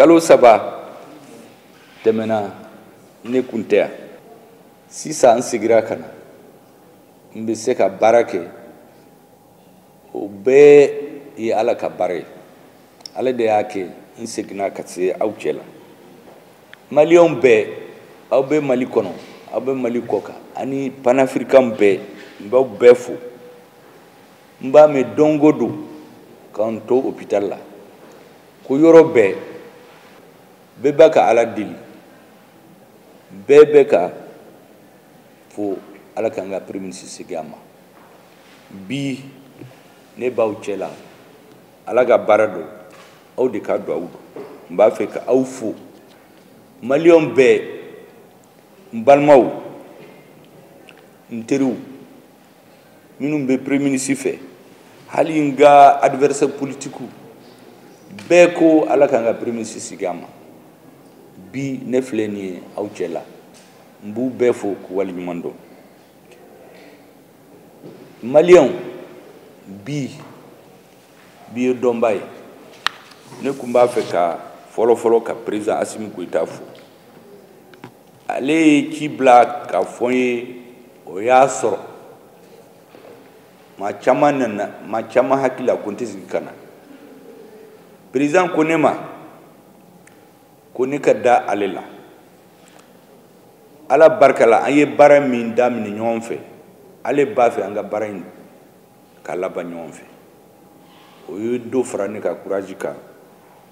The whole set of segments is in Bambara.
Kalo 3 tɛmɛna, ne kun tɛ yan. Sisan n segira ka na, n bɛ se ka baara kɛ. O bɛɛ ye Ala ka baara ye. Ale de y'a kɛ n seginna ka se aw cɛ la. Maliyɛnw bɛɛ, aw bɛ Mali kɔnɔ, aw bɛ Mali kɔ kan, ani panafricain bɛɛ, n b'aw bɛɛ fo. N b'a mɛn don o don k'an to hôpital la, ko yɔrɔ bɛɛ, bɛɛ b'a ka Ala deli, bɛɛ bɛ ka fo Ala k'an ka premier ministre segin a ma. Bi ne b'aw cɛ la, Ala ka baara don, aw de ka duwawu don. N b'a fɛ ka aw fo. Maliyɛnw bɛɛ, n balimaw, n teriw, minnu bɛ premier ministre fɛ, hali n ka adversaire politique bɛɛ ko Ala k'an ka premier ministre sigi a ma. Bi ne filɛ nin ye aw cɛ la, n b'u bɛɛ fo k'u waleɲuman dɔn. Maliyɛnw, bi ye dɔnba ye. Ne kun b'a fɛ ka fɔlɔfɔlɔ ka président Assimi Goïta fo. Ale ye ci bila k'a fɔ n ye, o y'a sɔrɔ maa caman nana, maa caman hakili la ko n tɛ sigi ka na. Président ko ne ma ko ne ka da ale la. Ala barika la, an ye baara min daminɛ ɲɔgɔn fɛ, ale b'a fɛ an ka baara in ka laban ɲɔgɔn fɛ. O ye dɔ fara ne ka courage kan,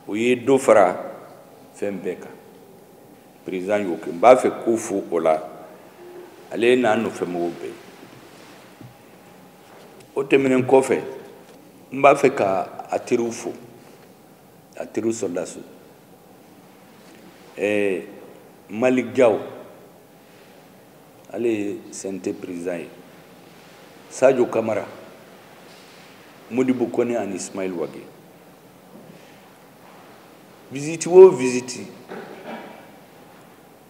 o ye dɔ fara fɛn bɛɛ kan. Président y'o kɛ, n b'a fɛ k'o fo o la, ale n'a nɔfɛmɔgɔw bɛɛ. O tɛmɛnen kɔfɛ, n b'a fɛ ka a teriw fo, a teriw sɔrɔdasiw. Malick Diaw, ale ye CNT président ye. Sadio Camara, Modibo Kone ani Ismaël Wagué. Visite o visite,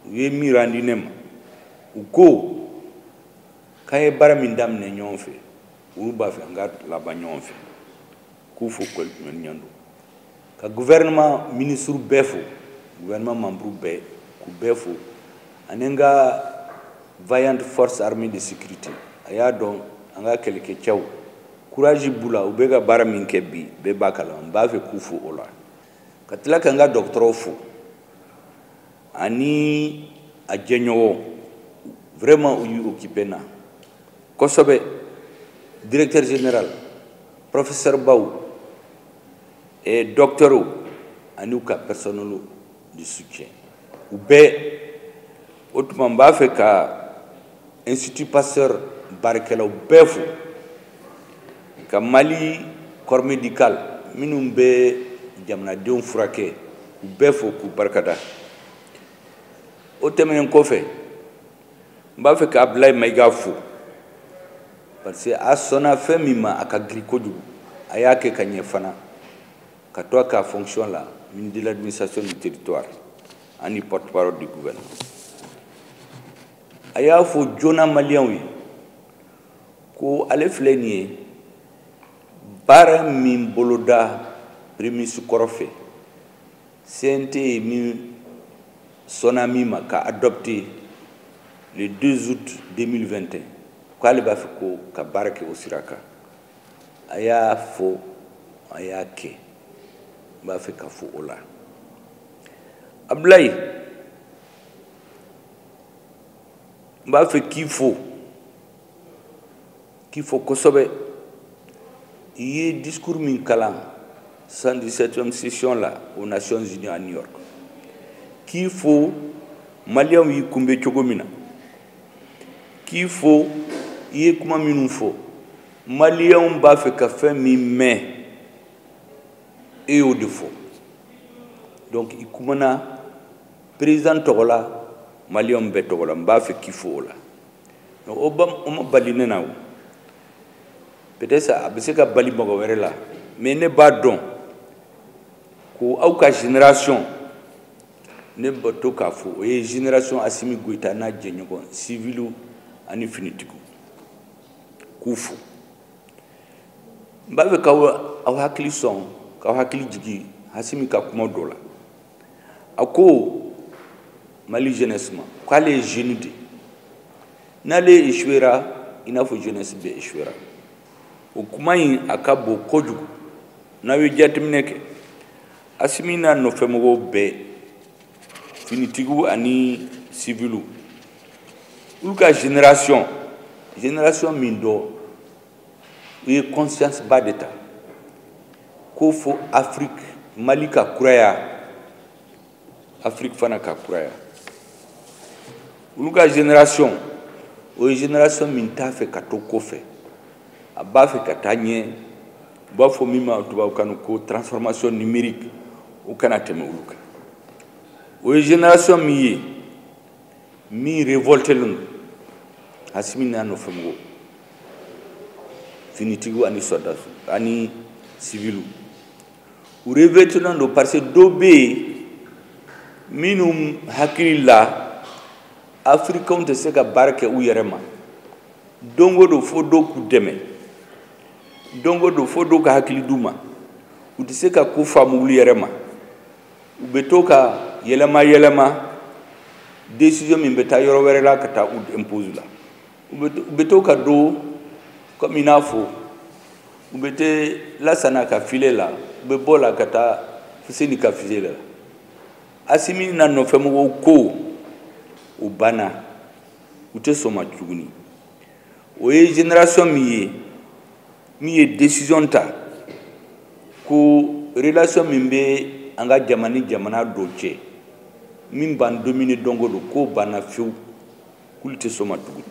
u ye min randi ne ma, u ko k'an ye baara min daminɛ ɲɔgɔn fɛ, olu b'a fɛ an ka laban ɲɔgɔn fɛ. K'u fo k'u ɲɔgɔn don. Ka gouvernement ministre bɛɛ fo, gouvernement membre bɛɛ, k'u bɛɛ fo, ani n ka vaillante force armée de sécurité. A y'a dɔn an ka kɛlɛkɛcɛw courage b'u la, u bɛ ka baara min kɛ bi, bɛɛ b'a kalama. N b'a fɛ k'u fo o la. Ka tila ka n ka dɔgɔtɔrɔw fo ani a jɛɲɔgɔn, vraiment u y'u occupé na kosɛbɛ. Directeur général, professeur baw, et docteur ani u ka personnel de soutien, u bɛɛ. O tuma n b'a fɛ ka Institut Pasteur baarakɛlaw bɛɛ fo, ka Mali corps médical minnu bɛ jamanadenw furakɛ, k'u bɛɛ fo k'u barikada. O tɛmɛnen kɔfɛ, n b'a fɛ ka Abdoulaye Maïga fo, parce que a sɔnna fɛn min ma, a ka girin kojugu, a y'a kɛ ka ɲɛ fana, ka to a ka fonction la, ministre de l'administration du territoire ani porte-parole du gouvernement. A y'a fɔ joona maliyɛnw ye ko ale filɛ nin ye, baara min boloda premier ministre kɔrɔ fɛ, CNT ye min sɔnna min ma ka adopté le 2 août 2021, k'ale b'a fɛ ko ka baara kɛ o sira kan. A y'a fɔ, a y'a kɛ. N b'a fɛ ka fo o la. Abdoulaye, n b'a fɛ k'i fo, k'i fo kosɛbɛ. I ye discours min kalan 117e session la aux Nations Unies à New York, k'i fo maliyɛnw y'i kunbɛn cogo min na, k'i fo i ye kuma minnu fɔ, maliyɛnw b'a fɛ ka fɛn min mɛn, e y'o de fɔ. Donc i kumana président tɔgɔ la, maliyɛnw bɛɛ tɔgɔ la, n b'a fɛ k'i fo o la. Mais o ma bali ne na o. Peut-être a bɛ se ka bali mɔgɔ wɛrɛ la, mais ne b'a dɔn ko aw ka génération, ne bɛ to k'a fɔ, o ye génération Assimi Goïta n'a jɛɲɔgɔn civiliw ani finitigiw, k'u fo. N b'a fɛ k'aw hakili sɔn, k'aw hakili jigin Assimi ka kuma dɔ la. A ko Mali jeunesse ma k'ale ye jeune de, n'ale échouera, i n'a fɔ jeunesse bɛɛ échouera. O kuma in a ka bon kojugu. N'aw ye jateminɛ kɛ, Asimi n'a nɔfɛmɔgɔw bɛɛ, finitigiw ani civiliw, olu ka génération min dɔ, u ye conscience ba de ta ko fo Afrique, Mali ka kuraya, Afrique fana ka kuraya. Olu ka génération, o ye génération min t'a fɛ ka to kɔfɛ, a b'a fɛ ka taa ɲɛ. U b'a fɔ min ma tubabukan ko transformation numérique, o kana tɛmɛ olu kan. O ye génération min ye, min révolté len don Asimi n'a nɔfɛmɔgɔw, finitigiw ani sɔrɔdasiw ani civiliw, u révolté len don parce que dɔ bɛ yen minnu hakili la Africains tɛ se ka baara kɛ u yɛrɛ ma. Don o don fo dɔw k'u dɛmɛ, don o don fo dɔw ka hakili d'u ma. U tɛ se ka ko faamu olu yɛrɛ ma. U bɛ to ka yɛlɛma yɛlɛma décision min bɛ taa yɔrɔ wɛrɛ la ka taa u impose la. U bɛ to ka don comme i n'a fɔ u bɛ te Lasana ka filet la, u bɛ bɔ la ka taa Fuseni ka filet la. Asimi n'a nɔfɛmɔgɔw ko o banna, u tɛ sɔn ma tuguni. O ye génération min ye, min ye décision ta ko relation min bɛ an ka jamana ni jamana dɔw cɛ, min b'an dominer don o don, k'o banna fiyewu, k'olu tɛ sɔn ma tuguni.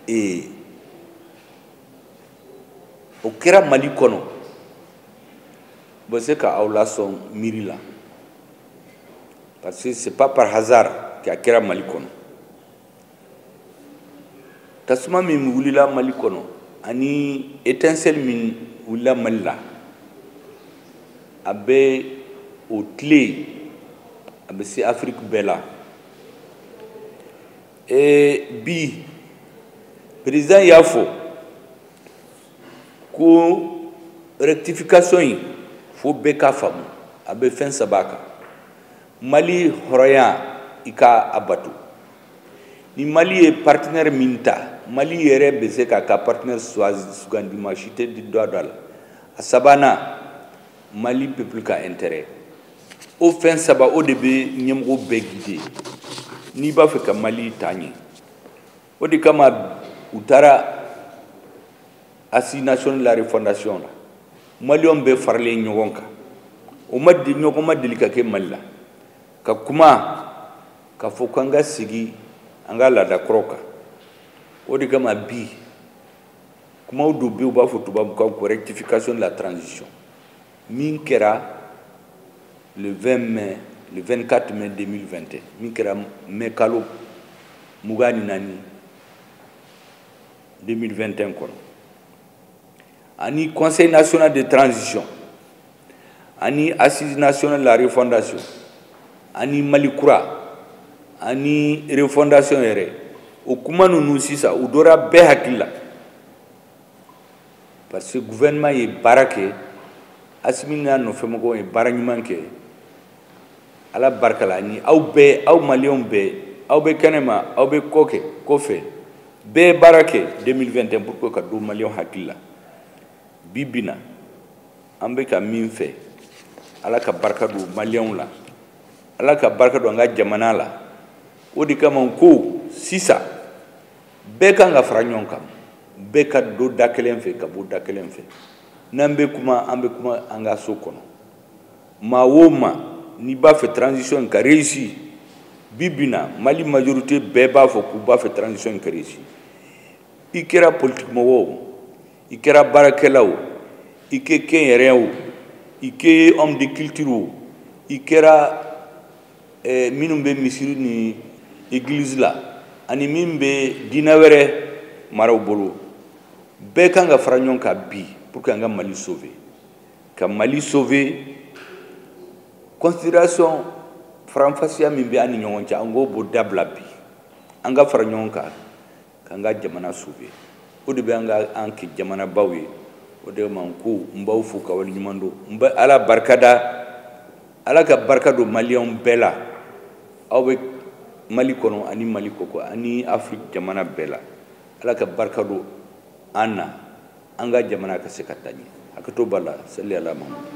Ee, o kɛra Mali kɔnɔ. U bɛ se ka aw lasɔn miiri la, parce que c'est pas par hasard qu'a kɛra Mali kɔnɔ. Tasuma min wulila Mali kɔnɔ ani étincelle min wulila Mali la, a bɛ o tile a bɛ se Afrique bɛɛ la. Ee, bi président y'a fɔ ko rectification in, fo bɛɛ k'a faamu, a bɛ fɛn saba kan. Mali hɔrɔnya, i ka a bato. Ni Mali ye partenaire min ta, Mali yɛrɛ bɛ se k'a ka partenaire sugandi, maa si tɛ dɔ a la. A sabanan, Mali peuple ka intérêt. O fɛn saba, o de bɛ ɲɛmɔgɔ bɛɛ guider n'i b'a fɛ ka Mali taa ɲɛ. O de kama u taara Assise nationale de la refondation la, Maliyɛnw bɛɛ faralen ɲɔgɔn kan. O ma ɲɔgɔn ma deli ka kɛ Mali la, ka kuma k'a fɔ k'an ka segin an ka laadakɔrɔ kan. O de kama bi kumaw dɔ bɛ yen, u b'a fɔ tubabukan ko rectification de la transition, min kɛra le 20 mai, le 24 mai 2021, min kɛra mai kalo 24 2021 kɔnɔ, ani Conseil national de transition, ani Assise nationale de la refondation, ani Mali kura, ani refondation yɛrɛ. O kuma ninnu sisan, u dɔra bɛɛ hakili la, parce que gouvernement ye baara kɛ, Asimi n'a nɔfɛmɔgɔw ye baara ɲuman kɛ. Ala barika la, ani aw bɛɛ, aw Maliyɛnw bɛɛ, aw bɛ kɛnɛma, aw bɛ kɔ kɛ kɔfɛ, bɛɛ ye baara kɛ 2021 pour que ka don Maliyɛnw hakili la. Bi bi na, an bɛ ka min fɛ, Ala ka barika don Maliyɛnw la, Ala ka barika don an ka jamana la. O de kama ko sisan bɛɛ kan ka fara ɲɔgɔn kan, bɛɛ ka don da kelen fɛ, ka bɔ da kelen fɛ. N'an bɛ kuma, an bɛ kuma an ka so kɔnɔ. Maa o maa n'i b'a fɛ transition ka réussir, bi bi na Mali majorité bɛɛ b'a fɔ k'u b'a fɛ transition ka réussir. I kɛra politique mɔgɔ o, i kɛra baarakɛla o, i kɛ kɛnyɛrɛ o, i kɛ homme de culture o, i kɛra minnu bɛ misiri ni église la, ani min bɛ diinɛ wɛrɛ maraw bolo, bɛɛ kan ka fara ɲɔgɔn kan bi pour que an ka Mali sauver, ka Mali sauver. Considération faranfasiya min bɛ an ni ɲɔgɔn cɛ, an k'o bɔ dabila bi, an ka fara ɲɔgɔn kan k'an ka jamana sauver. O de bɛ an ka an kɛ jamanabaw ye. O de ma ko n b'aw fo ka waleɲuman dɔn. N bɛ Ala barikada. Ala ka barika don Maliyɛnw bɛɛ la, aw bɛ Mali kɔnɔ ani Mali kɔkan ani Afiriki jamana bɛɛ la. Ala ka barika don an na, an ka jamana ka se ka taa ɲɛ. Hakɛto b'a la. Sali ala Muhammad.